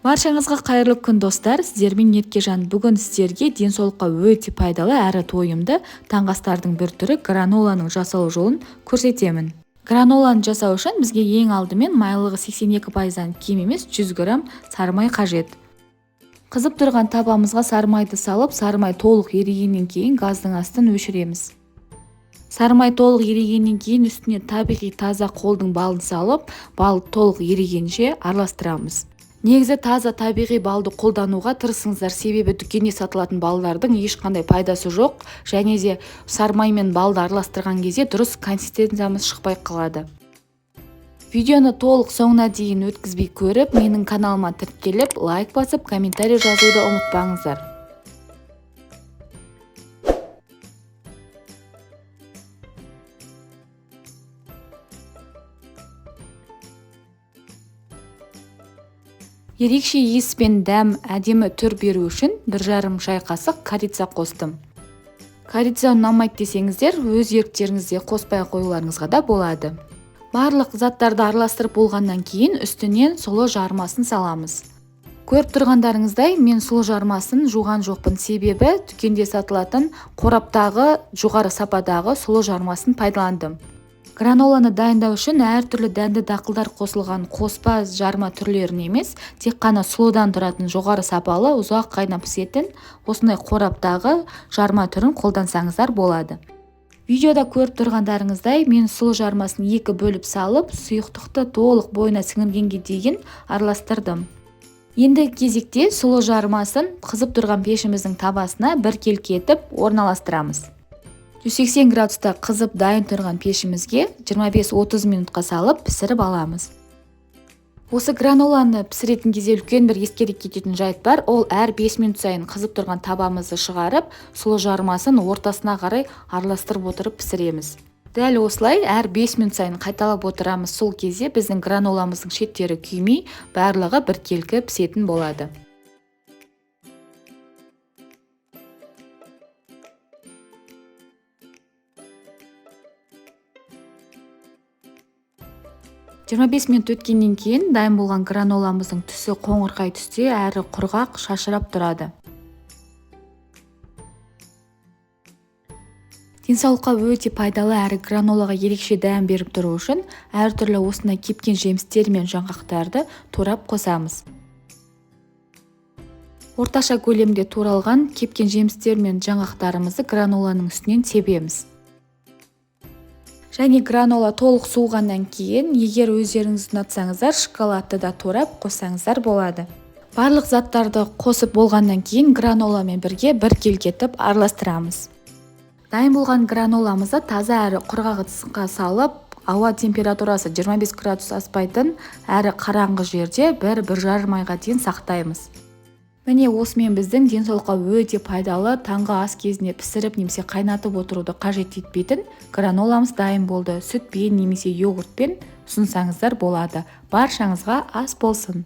Баршаңызға қайырлы күн, достар! Сіздермен Еркежан. Бүгін сіздерге денсаулыққа өте пайдалы әрі тойымды таңғы астардың бір түрі граноланың жасалу жолын көрсетемін. Граноланы жасау үшін бізге ең алдымен майлылығы 82%-дан кем емес 100 грамм сары май қажет. Қызып тұрған табамызға сары майды салып, сары май толық ерігеннен кейін газдың астын өшіреміз. Сары май толық ерігеннен кейін үстіне табиғи таза қолдың балын салып, бал толық ерігенше араластырамыз. Негізі таза табиғи балды қолдануға тырысыңыздар, себебі дүкенде сатылатын балдардың ешқандай пайдасы жоқ, және де сары май мен балды араластырған кезде дұрыс консистенциямыз шықпай қалады. Видеоны толық соңына дейін өткізбей көріп, менің каналыма тіркеліп, лайк басып, комментарий жазуды ұмытпаңыздар. Ерекше иіс пен дәм, әдемі түр беру үшін 1,5 шай қасық корица қостым. Корица ұнамайды десеңіздер, өз еріктеріңізде қоспай қоюларыңызға да болады. Барлық заттарды араластырып болғаннан кейін үстінен сұлы жармасын саламыз. Көріп тұрғандарыңыздай, мен сұлы жармасын жуған жоқпын, себебі дүкенде сатылатын қораптағы жоғары сападағы сұлы жармасын пайдаландым. Граноланы дайындау үшін әртүрлі дәнді дақылдар қосылған қоспа жарма түрлерін емес, тек қана сұлыдан тұратын жоғары сапалы, ұзақ қайнап пісетін осындай қораптағы жарма түрін қолдансаңыздар болады. Видеода көріп тұрғандарыңыздай, мен сұлы жармасын екі бөліп салып, сұйықтықты толық бойына сіңіргенге дейін араластырдым. Енді кезекте сұлы жармасын қызып тұрған пешіміздің табасына біркелкі етіп орналастырамыз. 180 градуста қызып дайын тұрған пешімізге 25-30 минутқа салып пісіріп аламыз. Осы граноланы пісіретін кезде үлкен бір ескере кететін жайт бар. Ол әр 5 минут сайын қызып тұрған табамызды шығарып, сұлы жармасын ортасына қарай араластырып отырып пісіреміз. Дәл осылай әр 5 минут сайын қайталап отырамыз. Сол кезде біздің граноламыздың шеттері күймей, барлығы біркелкі пісетін болады. Жиырма бес минут өткеннен кейін дайын болған граноламыздың түсі қоңырқай түсте әрі құрғақ шашырап тұрады. Денсаулыққа өте пайдалы әрі гранолаға ерекше дәм беріп тұру үшін әртүрлі осындай кепкен жемістер мен жаңғақтарды турап қосамыз. Орташа көлемде туралған кепкен жемістер мен жаңғақтарымызды граноланың үстінен себеміз. Және гранола толық суығаннан кейін, егер өздеріңіз ұнатсаңыздар, шоколадты да турап қоссаңыздар болады. Барлық заттарды қосып болғаннан кейін граноламен бірге біркелкі етіп араластырамыз. Дайын болған граноламызды таза әрі құрғақ ыдысқа салып, ауа температурасы 25 градус аспайтын әрі қараңғы жерде бір жарым айға дейін сақтаймыз. Міне осымен біздің денсаулыққа өте пайдалы таңғы ас кезінде пісіріп немесе қайнатып отыруды қажет етпейтін граноламыз дайын болды. Сүтпен немесе йогуртпен ұсынсаңыздар болады. Баршаңызға ас болсын.